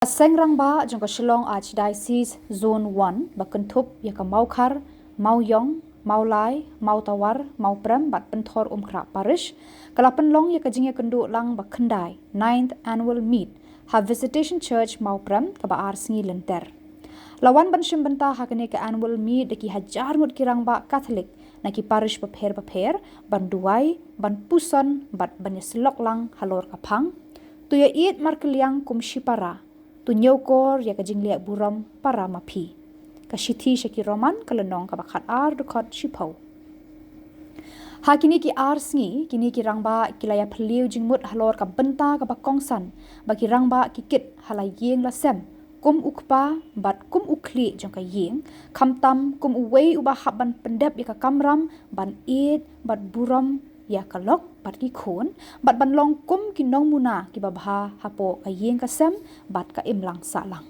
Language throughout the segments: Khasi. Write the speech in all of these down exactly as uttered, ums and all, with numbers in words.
Ka Seng Rangbah jong ka Shillong Archdiocese Zone one ba kynthup ïa ka Mawkhar, Mawiong, Mawlai, Mawtawar, Mawprem bad Pynthorumkhrah Parish ka la pynlong ïa ka jingïakynduh lang ba khyndai, ninth Annual Meet ha Visitation Church Mawprem kaba ar sngi lynter. La wan ban shim bynta ha kane ka Annual Meet da ki hajar ngut ki rangbah Katholik na ki parish bapher bapher ban duwai, ban puson bad ban ïasyllok lang halor ka phang: To ïaieit markylliang kum shipara, to ñiewkor ïa ka jingleh burom para ma phi. Ka Shithi sha ki Roman, ka lynnong kaba khatar, dkhot shiphew. Ha kine ki ar sngi, kine ki rangbah ki la ïaphylliew jingmut halor ka bynta kaba kongsan ba ki rangbah ki kit ha la ïing la sem kum u kpa bad kum u khlieh jong ka ïing, khamtam kum uwei uba hap ban pyndep ïa ka kamram ban ïeit bad burom ïa ka lok bad ki khun, bad ban long kum ki nongmuna kiba bha hapoh ka ïing ka sem bad ka imlang sahlang.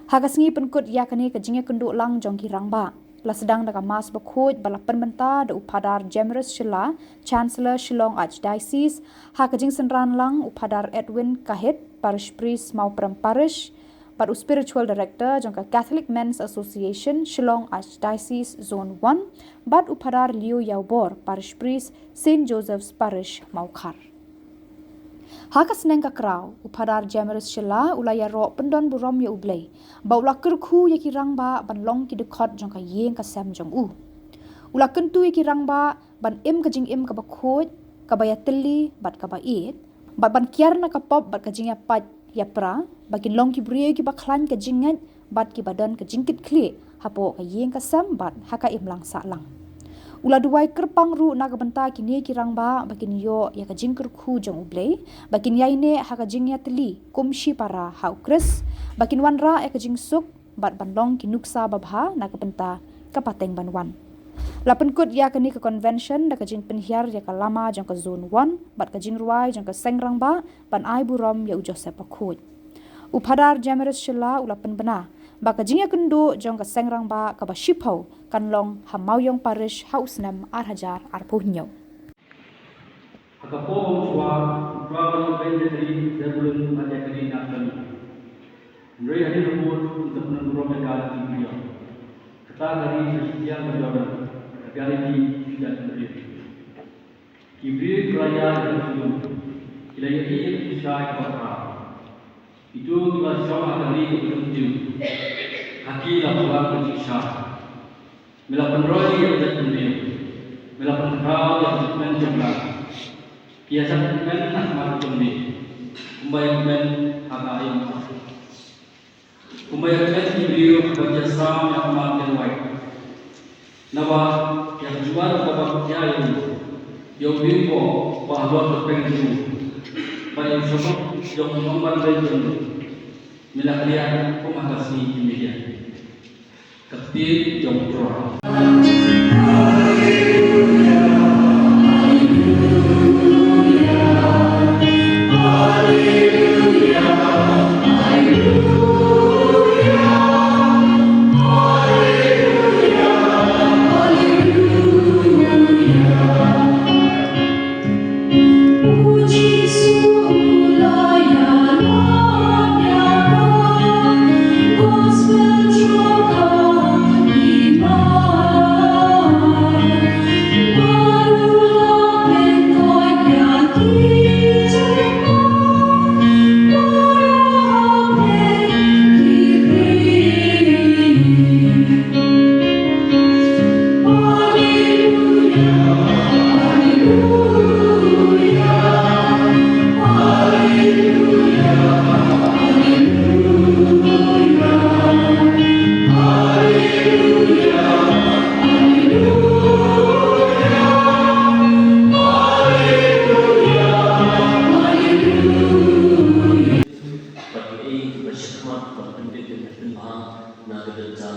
Ha ka sngi pynkut ïa kane ka jingïakynduh lang jong ki rangbah, la sdang da ka Mass bakhuid ba la pynmynta da u Phadar Jemrus Shylla, Chancellor Shillong Archdiocese, ha ka jingsynran lang u Phadar Edwin Kahit, Parish Priest, Mawprem Parish, bad u Spiritual Director jong ka Catholic Men's Association, Shillong Archdiocese Zone one, bad u Phadar Leo Ïawbor, Parish Priest, Saint Joseph's Parish, Mawkhar. Ha ka sneng ka kraw, u Phadar Jemrus Shylla u la ïaroh pyndonburom ïa U Blei ba u la kyrkhu ïa ki rangbah ban long ki dkhot jong ka ïing ka sem jong u. U la kyntu ïa ki rangbah ban im ka jingim kaba khuid, kaba ïatylli bad kaba ïeit, bad ban kiar na ka pop bad ka jingïapait ïapra, ba kin long ki briew kiba khlaiñ ka jingngeit bad kiba don ka jingkitkhlieh hapoh ka ïing ka sem bad ha ka imlang sahlang. U la duwai kyrpang ruh na ka bynta kine ki rangbah ba kin ïoh ïa ka jingkyrkhu jong U Blei, ba kin ïaineh ha ka jingïatylli kum shipara ha U Khrist, ba kin wanrah ïa ka jingsuk bad ban long ki nuksa babha na ka bynta ka pateng ban wan. La pynkut ïa kane ka convention da ka jingpynhiar ïa ka lama jong ka Zone one bad ka jingrwai jong ka Seng Rangbah ban ai burom ïa u Joseph Bakhuid. U Phadar Jemrus Shylla u la pynbna ba ka jingïakynduh jong ka Seng Rangbah kaba shiphew kan long ha Mawiong Parish ha u snem ar hajar arphew hynñiew. Ha ka por ba u shuwa, u Trai u la ïoh ban ïakren, Zebulun bad ïakren na ka kali. Hynrei hadien ka mut, un sa pynburom ïa ka da ki briew. Kata ka ri ka sheptieng ka Jordan, ka biang ïa ki ki jait briew. Ki briew ki la ïaid ha ka shnong, ki la ïohi ïa ka jingshisha kaba khraw. Kito kiba shong ha ka ri kaba dum tiew, ha ki la palat ka jingshisha. Me la pynroi ïa ka jaitbynriew, me la pynkhraw ïa ka jaitbynriew jong ka. Ki ïa jaitbynriew ha khmat jong me, kumba ïa kmen ha ka aïom. Kumba ïa kmen ki briew kiba ïasam ïa ka mar kynwai. Naba ïa ka jubab kaba khia ïa u, ïa u lingkoh ba halor ka peng jong u, ba ïa u shabok jong u nongban rei jong u, me la kynriah kum ha ka sngi ki media. Ka ktien jong u Trai. Bad ïa kiba shakhmat ban pynbeit ban pynbha na ka bynta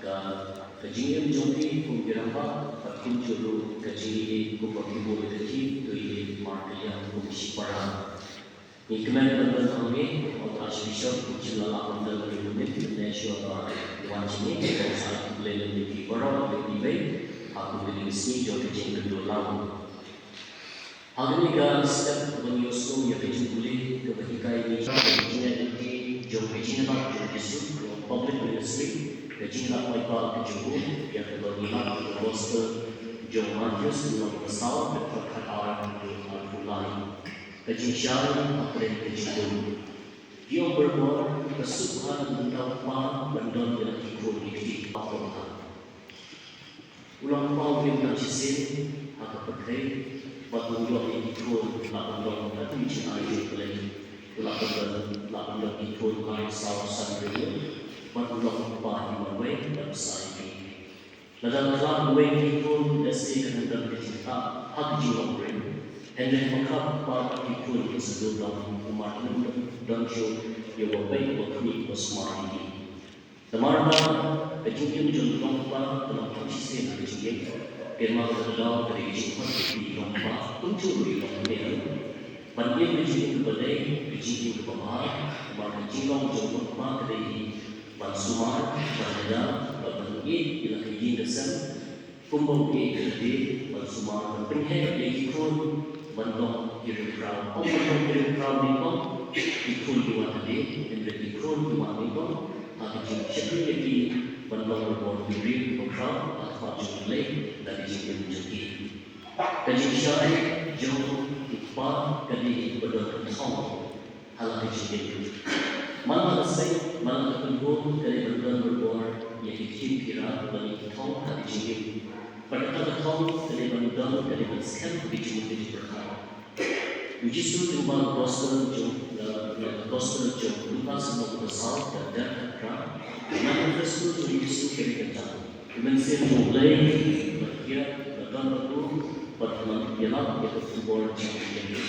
ka, ka jingim jong ki kum ki rangbah, bad kumjuh ruh ka jingim kumba ki bun ka ki to ïa markylliang kum shipara. Ngi kmen ban pynthame ïa u Archbishop, u jinglalap ban don ïa u mynne shuwa ba wan jingim, ïa u sa khublei lem ïa phi baroh, ïa phi baroh, ha kum ka ding sngi jong ka jingkynduh lang. Ha kane ka step ba ngi ïohsngew ïa ka jingpule kaba hikai ngi, ka jingïaid lynti Jisu, ka long public ministry, ka jingïalap paidbah ka jong u, ïa kaba ngi lap ha ka gospel jong u Mathaios, lynnong kaba saw, dkhot khatar haduh khatar lai. Ka jingshai hapdeng ka jingdum. Ki ong barabor, ka suk bha na ka bynta u kpa ban don ïa la ki khun ki kti. U long kpa uba im tang shisien ha ka pyrthei, bad u ïoh ïa ki khun, la ban don katkum jingai jong U Blei. U la ban don, la ban don ki khun lai, saw, san, hynriew, bad u long u kpa hi marwei, bad u sa ïa ki. Lada khlad uwei na ki khun, lehse kan ym don ka jingktah ha ka jinglong briew. Hynrei haba khlad u kpa bad ki khun, ki sa duh dong, u mar un don shuh ïa uba peit, uba khmih, uba sumar ïa ki. Namar ba ka jingim jong u kpa ka long tang shisien ha ka jingim. Kynmaw, ka daw ka dei ka jingkhot ka jong u kpa, kumjuh ruh ïa u kmie. Ban im ka jingim kaba dei, ka jingim kaba bha, namar ka jinglong jong u kpa ka dei hi ban sumar, ban lada, ban ïeit ïa la ka ïing ka sem, kumba u ïeit ïa lade, ban sumar, ban pynheh ïa ki khun ban long ki riewkhraw. Ym ban long ki riewkhraw nyngkong, ki khun ki wan hadien, hynrei ki khun ki wan nyngkong, ha ka jingshakri ïa ki ban long barabor ki briew kiba khraw ha khmat jong U Blei da ka jingim jong ki. Ka jingshai jong u kpa ka dei kaba don ka thong ha la ka jingim. Man la ka seng, man la ka pynhun, ka dei ban don barabor ïa ki ktien ki rat, ban ïa ki thong ha ka jingim. Bad kata ka thong ka dei ban don, ka dei ban skhem ha ka jingmut ka jingpyrkhat. U Jisu, lyngba ka gospel jong, eh, ka gospel jong u Lukas, lynnong kaba saw, dkhot khatar, na ka gospel jong u Jisu ka dei kata: U Mynsiem jong U Blei ba khia, ba don bad u, bad ban ïalap ïa ka khubor jong U Blei.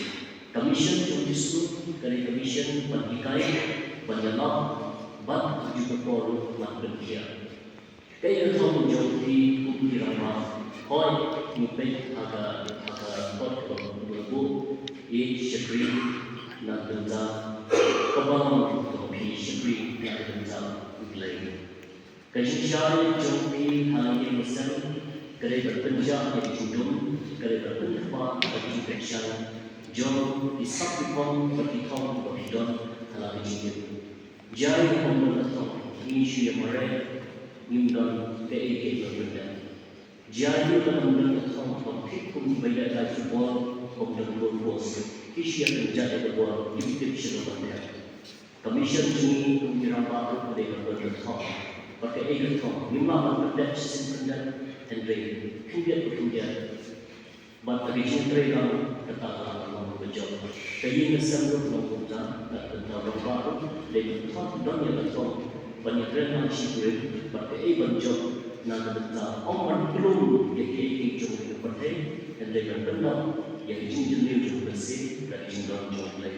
Ka mission jong u Jisu ka dei ka mission ban hikai, ban ïalap bad ha kajuh ka por ruh ban pynkhiah. Kaei ka thong jong phi kum ki rangbah? Hooid, ngi peit ha ka, ha ka kot kaba bun, ïeit, shakri na ka bynta, kaba long kaba phi shakri na ka bynta U Blei. Ka jingshai jong phi ha la ïing la sem ka dei ban pynjah ïa ka jingdum, ka dei ban pynkhapha ïa ka jingpynshai jong ki sap ki phong bad ki thong ba phi don ha la ka jingim. Jia aïu ba ym don ka thong? Ngi shu ïa mareh, ngim don kaei kaei ban pyndep. Jia aïu ba ym don ka thong? Ba phi kum kiba ïaid lai football bym don goal post, phi shu ïa pynjah ïa ka ball, kim tip shano ban dep. Ka mission jong ngi kum ki rangbah ruh ka dei ban don ka thong. Bad kaei ka thong? Ngim lah ban pyndep shisien pyndep, hynrei khyndiat pa khyndiat. Bad ha ka jingtrei lang kata ka lah ban long kaba jop. Ka ïing ka sem ruh long kumta, ka bynta u rangbah ruh dei ban thon don ïa ka thong ban ïakren lang shiphew rim, bad kaei ban jop na ka bynta, ym ban klum ïa kiei kiei jong ka pyrthei, hynrei ban pyndap ïa ka jingjylliew jong U Mynsiem bad ka jingdon jong U Blei.